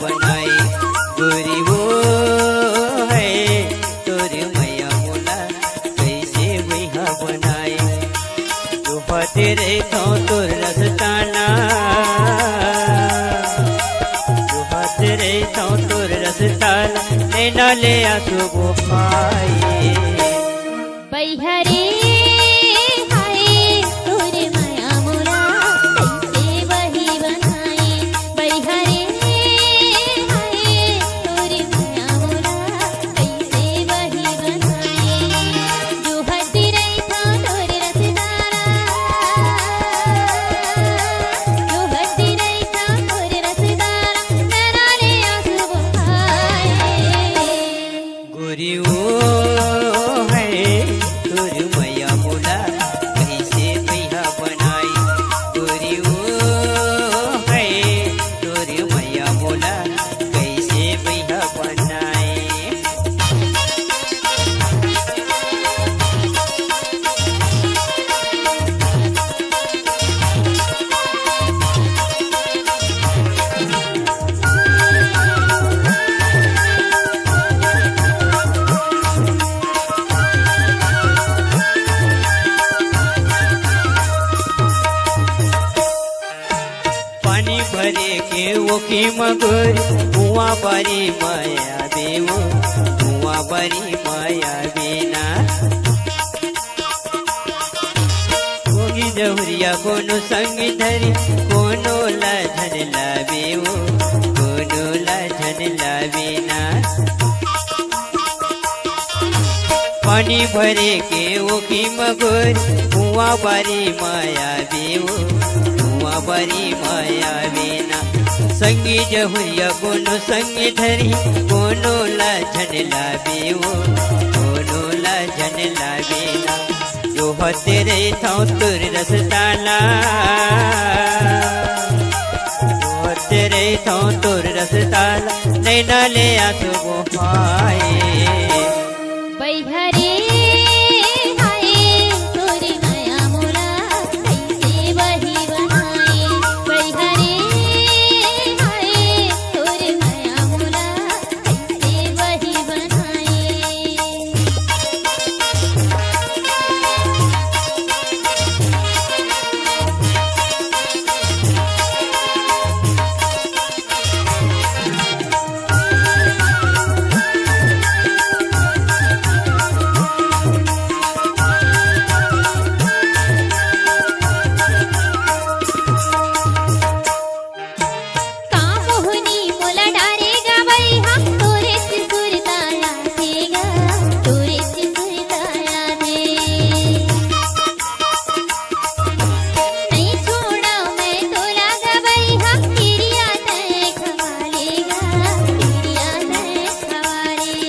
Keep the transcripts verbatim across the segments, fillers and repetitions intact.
बनाई। गोरी वो है तोर मया मोला कइसे बइहा बनाई। जोहत रहिथौं तोर रस्ता ला, जोहत रहिथौं तोर रस्ता ला, नैना ले आंसू बोहाए। बइहा रे, हाय, तोर मया मोला कइसे बइहा बनाए। बइहा रे, हाय, तोर मया मोला कइसे बइहा बनाए। जोहत रहिथौं तोर रस्ता ला, जोहत रहिथौं तोर रस्ता ला, नैना ले आंसू बोहाए। गोरी वो है तोर मया मोला कइसे बइहा बनाई। गोरी वो है तोर मया मोला कइसे बइहा बनाई। पानी भरे के ओखी म गोरी, कुआं बारी म आबे वो, कुआं बारी म आबे ना। कोगी जहुरिया कोनो संग धरी, कोनो ला झन लाबे वो, कोनो ला झन लाबे ना। पानी भरे के ओखी म गोरी, कुआं बारी म आबे वो, कुआं बारी म आबे ना। संगी जहुरिया कोनो संग धरी, कोनो ला झन लाबे वो, कोनो ला झन लाबे ना। जोहत रहिथौं तोर रस्ता ला, जोहत रहिथौं तोर रस्ता ला, नैना ले आंसू बोहाए। बइहा रे, हाय, तोर मया मोला कइसे बइहा बनाए। बइहा रे, हाय, तोर मया मोला कइसे बइहा बनाए। का मोहनी मोला डारे गा बइहा, तोरे से सुरता आथे गा, तोरे से सुरता आथे। नइ छोड़ंव मैं तोला गा बइहा, किरिया तैं खवा ले गा, किरिया तैं खवा ले।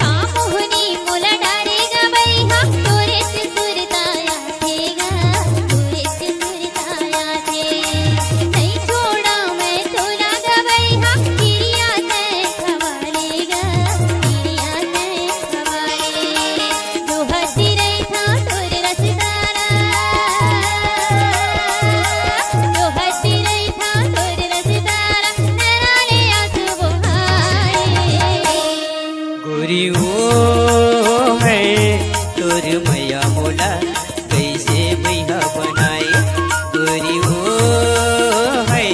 का मोहनी मोला डारे गा बइहा, तोरे से सुरता आथे गा, तोरे से सुरता आथे। नइ छोड़ंव मैं तोला गा बइहा, किरिया तैं खवा ले गा, किरिया तैं खवा ले। जोहत रहिथौं तोर रस्ता ला, जोहत रहिथौं तोर रस्ता ला, नैना ले आंसू बोहाए। गोरी वो है तोर मया मोला कइसे बइहा बनाए। गोरी वो है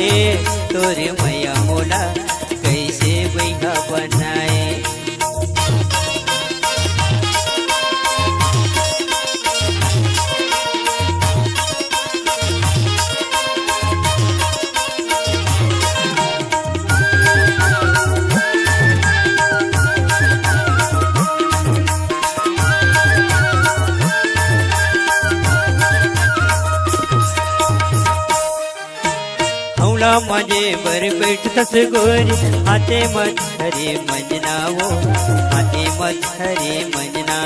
तोर मया मोला कइसे बइहा बनाए। हौला मजे बर बैठथस गोरी, हाथे मत धरे मंजना वो, हाथे मत धरे मंजना।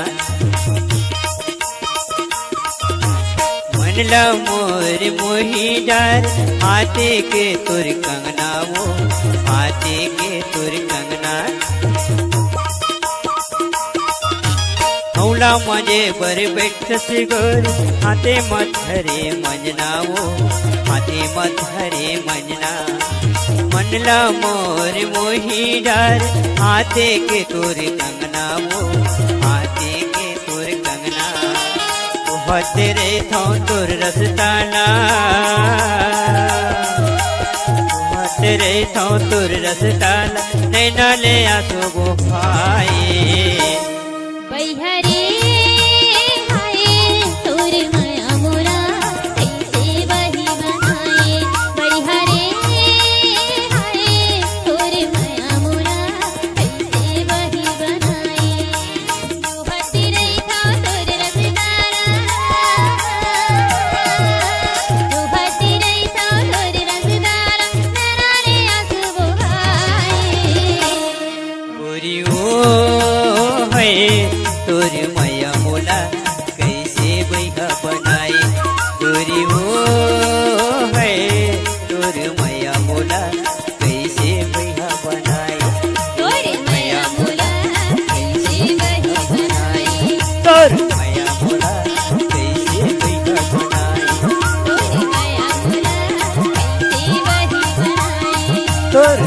मन ला मोर मोही डार, हाथे के तोर कंगना वो, हाथे के तोर कंगना। हौला ला मजे बर बैठ सिगोर, हाथे म धरे मंजना वो, हाथे म धरे मंजना। मन ला मोर मोही डार, हाथे के तोर कंगना वो, हाथे के तोर कंगना। कहत रहिथौं तोर रसताना, कहत रहिथौं तोर रसताना, नैना ले आंसू बोहाए। बइहा रे हाय, तोर मया मोला कइसे बही बनाए। बइहा रे हाय, तोर मया मोला कइसे बही बनाए। जोहत रहिथौं तोर रसदारा, जोहत रहिथौं तोर रसदारा, नैना ले आंसू बोहाए। गोरी ओ है तोर मया मोला कइसे बइहा बनाए। गोरी ओ है तोर मया मोला कइसे बइहा बनाए। तोर मया मोला कइसे बइहा बनाए। तोर मया मोला कइसे बइहा बनाए। तोर मया मोला कइसे बइहा बनाए। तोर